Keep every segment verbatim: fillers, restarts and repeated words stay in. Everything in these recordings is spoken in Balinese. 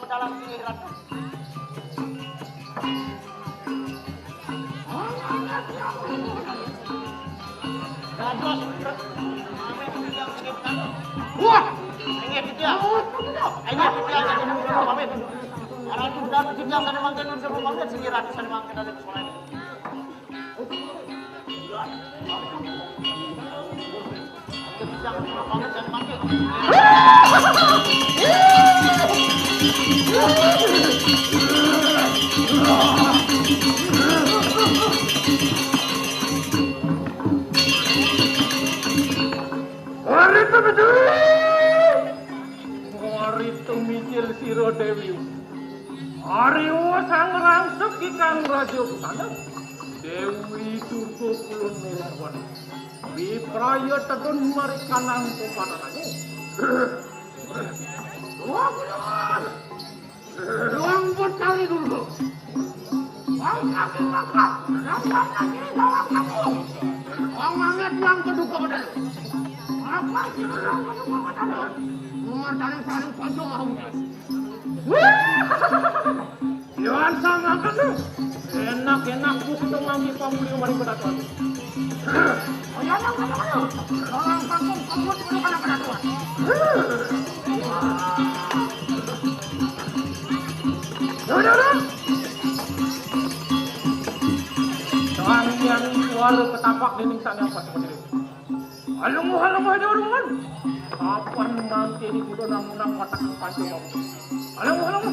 Dalam pikiran. Dados, wah, inggih titiang. Inggih titiang, inggih titiang, pamit. Arah itu dados titiang sané mangkin, sané mangkin, sing ratu sané mangkin, ada sekolah. Ari tumicil sira Déwi. Ari sang rangsek ikang raja busana. Déwi Durga kulon nurun. Wipraya tedun marikanang tumpatanane. Wah, Luang pun kali dulu. Wong kaki makan, wong kaki bawang kamu. Wong manget yang kedua pada. Apa sih yang kedua pada? Mematani saling pojok aku. Yohan sama kan tuh. Enak-enak bukti mangi pamuli mari pada tuan. Ayo, ayo, ayo, ayo. Orang kampung kamu dulu pada pada tuan. Sang Hyang Wara ketapak dening Sang Hyang Pasupati. Alemu, alemu, Déwa Ruman. Kapan mangkene kudu nang-nang watak panci wau. Alemu, alemu.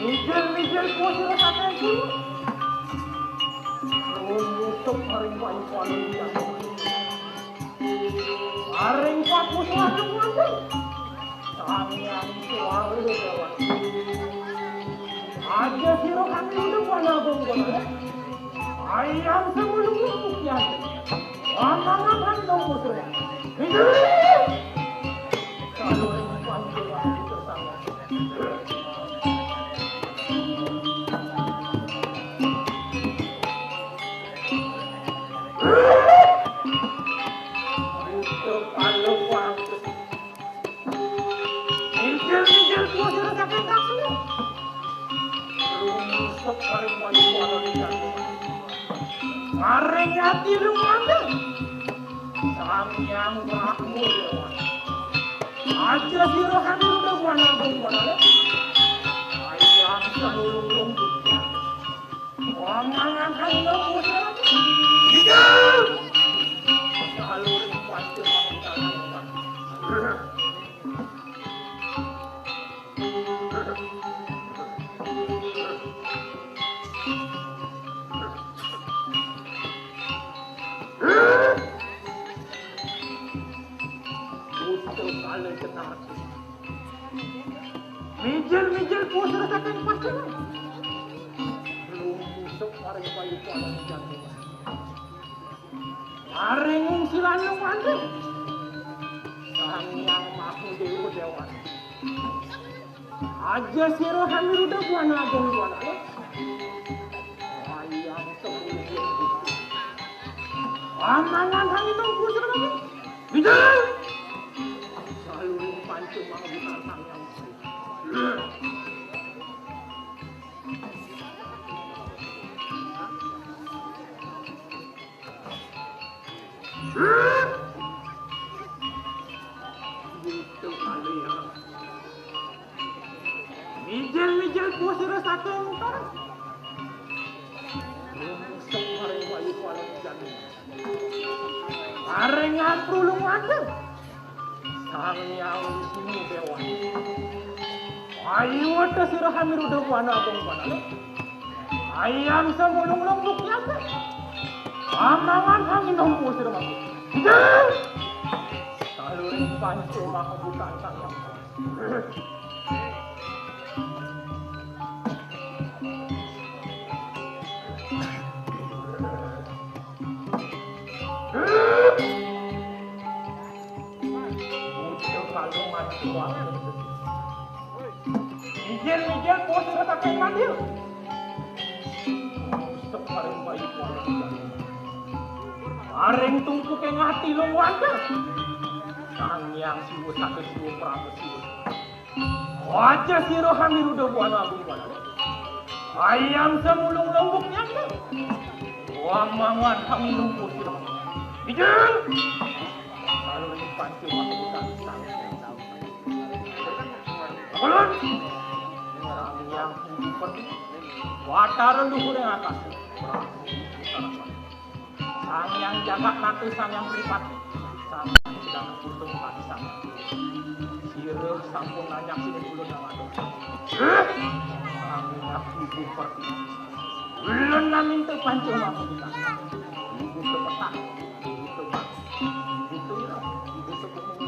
Mijil-mijil kuwi sira saking kuwi. Nutup maring payu-payu. Maring paku selalu ngandel. Sang Hyang Suwara Déwa. Aja sira kami udah pada agung kono. Ayam semulung buktian. Amangan kami dong putra. Hidup. Kalau yang panggil lagi tersangka. Injil-injil kuwi sira saking kasih. Rumusuk paring payu wana. Maring ati lu mandeg. Sang Hyang Brahma Déwa. Aja sira kami udah wana agung wana. Ayam semulung buktian. Wong mangan kang nang usaha. Hidup! Saluring pasti makan. Utuh kalih ketati. Mijil-mijil pusra saking padangan. Lumusuk paring payu paling jatuh. Paring silanung mantu. Sang Hyang Maha Dewa Dewan. Aja sira kami ruda buana agung buana. Ayam sepuluh. Pamangan kami nunggu sira kami. Bidal. Saluring pancu manggitan Sang Hyang. Gitu kali ya. Mijil-mijil bos rasa tengkar. Semarin wayu paling jani. Paringan tulung aja. Sang Hyang Wisnu Déwa. Ayo, wata sira hamiruda buana agung buana. Ayam samulung lumbuk nyata. Amangan angin hempur sira mampu. Saluring panca mahakuthan Sang Hyang. Bocah kalung mati kuat. Mijil-mijil bos retakan madil. Usep paring bayi kuat. Paring tungkuke ngati lung wanda. Sang Hyang Siwa satu Siwa Prama Siwa. Wajah sira hamiruda buana agung buana. Ayam samulung lumbuk nyata. Wamangan haminum sira. Ijin. Lalu lipat cuma kita. Ulun. Sang Hyang Tinggi Pertiwi. Watara luhur ing atas. Sang Hyang Jagat Nata, Sang Hyang Sripati, Sang Hyang Sedang Kutum Pati Sang. Sira sampun nanyak sini ulun nang atur. Sang Hyang Tinggi Pertiwi. Ulun nang minta panca mangkubutan. Ibu tepetak. Ibu tepetak. Ibu tepetak. Ibu tepetak.